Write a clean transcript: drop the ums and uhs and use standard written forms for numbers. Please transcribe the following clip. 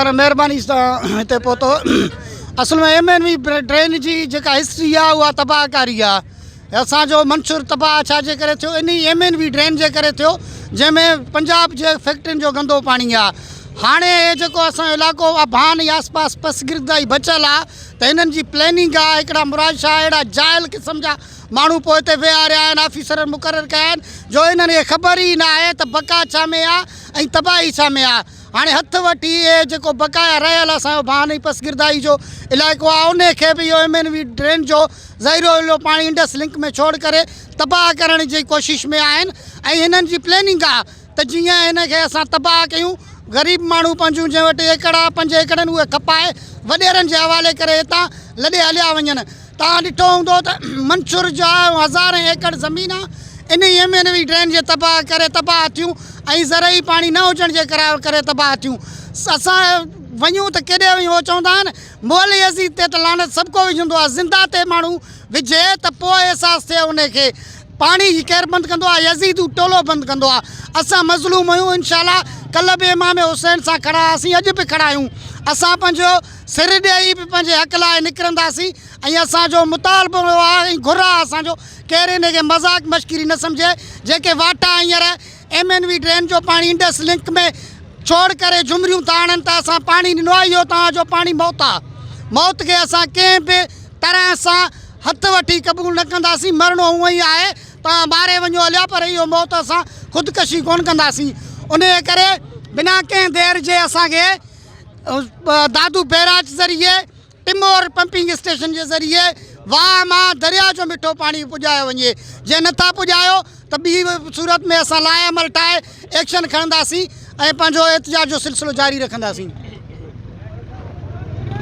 سر مهرباني سان هتي پهتو اصل ۾ ايم اين وي ڊرين جي جيڪا هسٽري آ اها تباهه ڪاري آ اسان جو منشور تباهه ڇا جي ڪري ٿيو انهي ايم اين وي ڊرين جي ڪري ٿيو جنهن ۾ پنجاب جي فيڪٽرين جو گندو پاڻي آ هاڻي هي جيڪو اسان جو علائقو آ ڀان جي آس پاس پسگردائي بچيل آ ته هنن جي پلاننگ آ هڪڙا مراد شاهه اهڙا جاهل قسم جا ماڻهو پوئتي ويهاريا آهن آفيسر مقرر ڪيا آهن جو انهن کي خبر ئي نه آهي ته بقا ڇا ۾ آ ۽ تباهي ڇا ۾ آ هاڻي هٿ وٺي اهي جيڪو بقايا رهيل اسان جو ڀان ۽ پسگردائي جو علائقو آهي انهي کي به اهو ايم اين وي ڊرين جو زهريلو پاڻي انڊس لنڪ ۾ ڇوڙ ڪري تباهه ڪرڻ جي ڪوشش ۾ آهن ۽ هنن جي پلاننگ آهي ته جيئن هن کي اسان تباهه ڪيون غريب ماڻهو پنهنجون جنهن وٽ ايڪڙ آهي پنج ايڪڙ آهن اهي کپائي وڏيرن جي حوالي ڪري هتان لڏي هليا وڃن توهان ڏٺو هوندو ته منڇر جا هزارين ايڪڙ زمين انهي ايم اين وي ڊرين جي تباهه ڪري تباهه ٿيون ۽ زرعي پاڻي نه هجڻ جي ڪري تباهه ٿيون اسان وڃون ته ڪيڏي وڃون هو چوندا آهن مئل يزيد تي ته لعنت سڀ ڪو وجهندو آهي زنده تي ماڻهو وجهي ته پوء احساس ٿئي انهي کي پاڻي جي ڪير بند ڪندو آهي يزيد هو ٽولو بند ڪندو آهي اسان مظلوم آهيون انشاء الله ڪلهه به امام حسين سان کڙا هئاسين اڄ به کڙا آهيون اسان پنهنجو سر ڏيئي به پنهنجي حق لاء نڪرنداسين ۽ اسان جو مطالبو آهي ۽ گهر آهي اسان جو ڪير ان کي مذاق مشڪري نه سمجهي جيڪي واٽا هينئر ايم اين وي ڊرين جو پاڻي انڊس لنڪ ۾ ڇوڙ ڪري جهمريون ٿا هڻن ته اسان پاڻي ڏنو آهي اهو توهان جو پاڻي موت آهي موت کي اسان ڪنهن به طرح سان هٿ وٺي قبول نه ڪنداسين مرڻو هونئن ئي آهي توهان ماري وڃو هليا پر اهو موت اسان خودڪشي ڪونه ڪنداسين انهيء ڪري بنا ڪنهن دير جي اسان کي دادو بئراج ذريعي ٽمور پمپنگ اسٽيشن جي ذريعي واهه مان درياء جو مٺو پاڻي پڄايو وڃي جي نٿا پڄايو ته ٻي صورت ۾ اسان لاء عمل ٺاهي ايڪشن کڻنداسين ۽ پنهنجو احتجاج جو سلسلو جاري رکنداسين.